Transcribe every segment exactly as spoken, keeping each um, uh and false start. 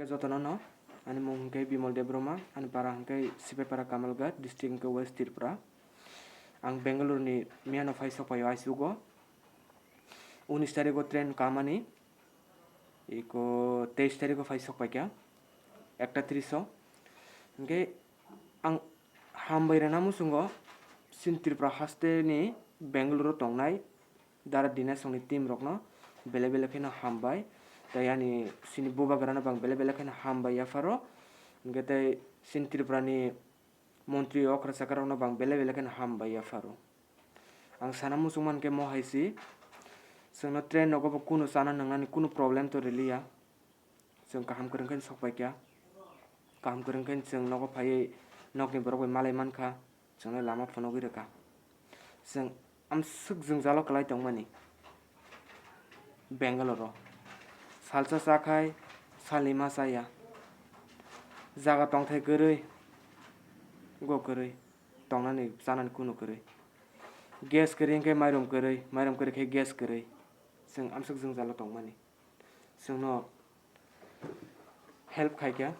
Jotono no, ani mung hwnkhe Bimal Debbarma, ani para hwnkhe Sipaipara Kamalghat, district hwnkhe West Tripura. Ang Bangalore ni miyano phai sokphaio aisugo. Unis tarigo train kamani, iko teis tarigo phai sokphaikha, ekta tris o. Hwnkhe ang hambai rwna muchungo, chini Tripura haste ni Bangalore o tongnai Dara Dinasongni team rokno belai belai kheno hambai. Tai ani chini bubagrano bang belai belai kheno hambai yapharo. Hwnkhe tai chini Tripurani montri okra chakarokno bang belai belai kheno hambai yapharo. Ang sana muchung mankhe mo hai si, chwngno train nogo bo kunu chana nwngnani kunu problem to rwliya. Chwng kaham kwrwng khe sokphaikha. Kaham kwrwng khe chwng nogo phaiwi nokni borok bai malai mankha. Chwngno lama phunugwi rwkha. Chwng amswk jwngjalo kwlai tongmani Bangalore o. Salsa chakhai salni ma chaya. Jaga tongthai kwrwi, go kwrwi, tongnani chanani kunu kwrwi. Gas kwrwi hwnkhe mairum kwrwi, mairum kwrwi khe gas kwrwi. Chwng amswk jwngjalo tongmani. Chwngno help khaikha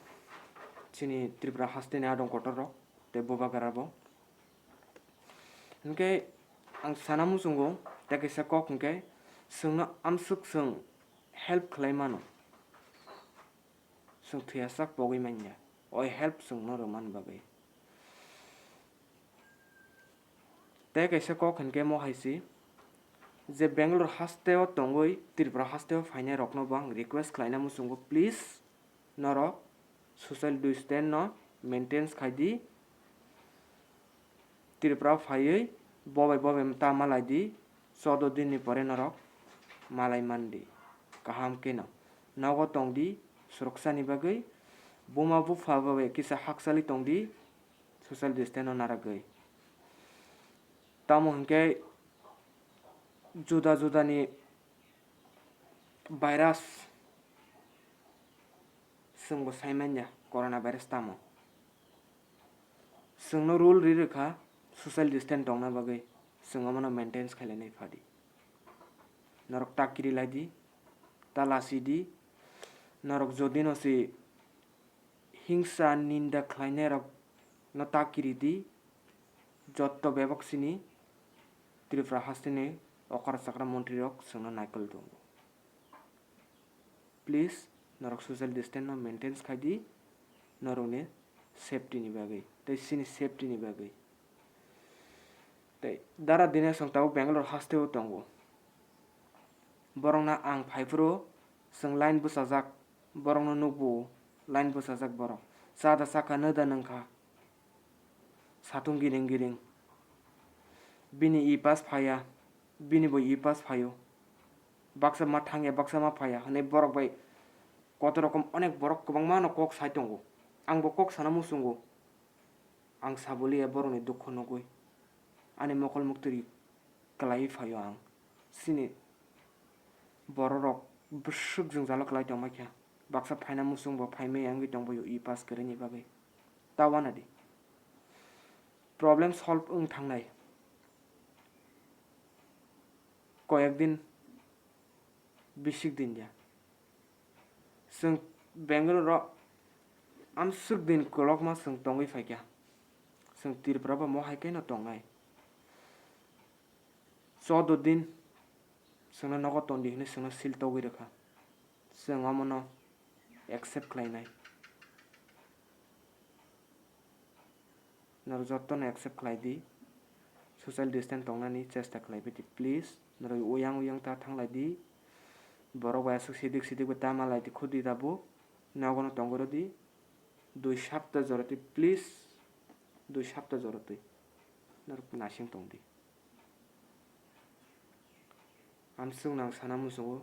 chini Tripura hasteni adong kotor rok tei bubagra bo. Hwnkhe ang sana muchungo tei kaisa kok hwnkhe chwngno amswk chwng help khlai mano. Chwng thwiyasak pogwi manya, oi help chwngno rwmani bagwi. Tei kaisa kok hwnkhe mo hai si, je Bangalore hasteo tongwi Tripura hasteo phainai rokno bo ang request khlaina muchungo, please norok social distance no maintains khai di. Tripura phaiwi bobai bobai ta malai di, choudo din ni pore norok malai man di. Kaham khe no nogo tong di, suroksani bagwi buma bupha bai kisa hakchali tong di, social distance no naragwi. Tamo hwnkhe juda judani virus chwngbo sai manya corona virus tamo. Chwngno rule ri rwkha social distance tongna bagwi, chwng omono maintains khailai nai phadi. Norok ta kiri lai di, ta lasi di, norok jodi no si hingsa ninda khlainai rok no ta kiri di, jotto bebak sini Tripura hasteni okra chakra montri rok chwngno naikol tongo. Please, norok social distance no maintains khai di, norokni safety ni bagwi tei chini safety ni bagwi. Tei Dara Dinesh wng tabuk Bangalore hasteo tongo. Borokno ang phaiphuru chwng line bwchajak, borokno nukbo line bwchajak borok. Cha da chakha, nw da nwngkha. Satung giring giring. Bini e-pass phaiya, bini bo e-pass phaio. Baksa ma thangya, baksa ma phaiya hwnwi borok bai kotor rokom onek borok kwbangma no kok sai tongo. Ang bo kok sana muchungo. Ang saboliya borokni dukhu nugwi. Ani mokol muktwrwi kwlaiwi phaio ang. Chini bororok bwswk jwngjalo kwlai tongma khe. Baksa phaina muchung bo phaimaya wngwi tongbaio e-pass kwrwini bagwi. Ta uanadi. Problem solve wng thangnai. Koyek din, bisik din ya. Chwng Bangalore o amswk din kolokma chwng tongwi phaikha. Chwng Tripura bo mo hai khe no tongnai. Choudo din chwngno nogo tondi hwnwi chwngno sil togwi rwkha. Chwng omono accept khlainai. Norok jotono accept khlai di. Social distance tongnani chesta khlai bai di, please. Norok uyang uyang ta thang lai di. Borok bai aswk sidik sidik bai ta ma lai di, khudi tabuk. Nogo no tongwi rw di. Dui sapta jora twi, please. Dui sapta jora twi. Norok nasing tong di. Amswk nang sana muchungo.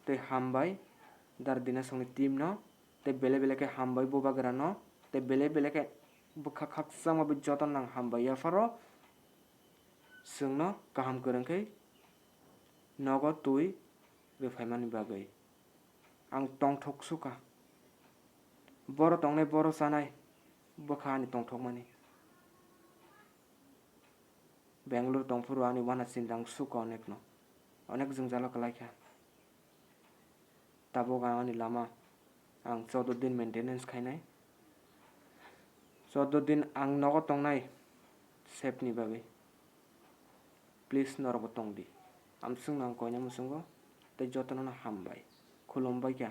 Tei hambai Dara Dinasongni team no, tei belai belai khe hambai bubagra no, tei belai belai khe bwkha khakchangma bai joto nang hambai yapharo chwngno kaham kwrwng khe nogo twi rwphaimani bagwi. Ang tongthok sukha. Boro tongnai, boro chanai, bwkha ani tongthokmani. Bangalore tongphuru ani uana chinta ang sukha onekno. Onek jwngjalo kwlaikha. Tabuk ang ani lama, ang choudo din maintenance khainai. Choudo din ang nogo tongnai, save ni bagwi. Please norokbo tongdi. Amswkno ang koina muchungo tei jotono hambai. Khulumbai kha.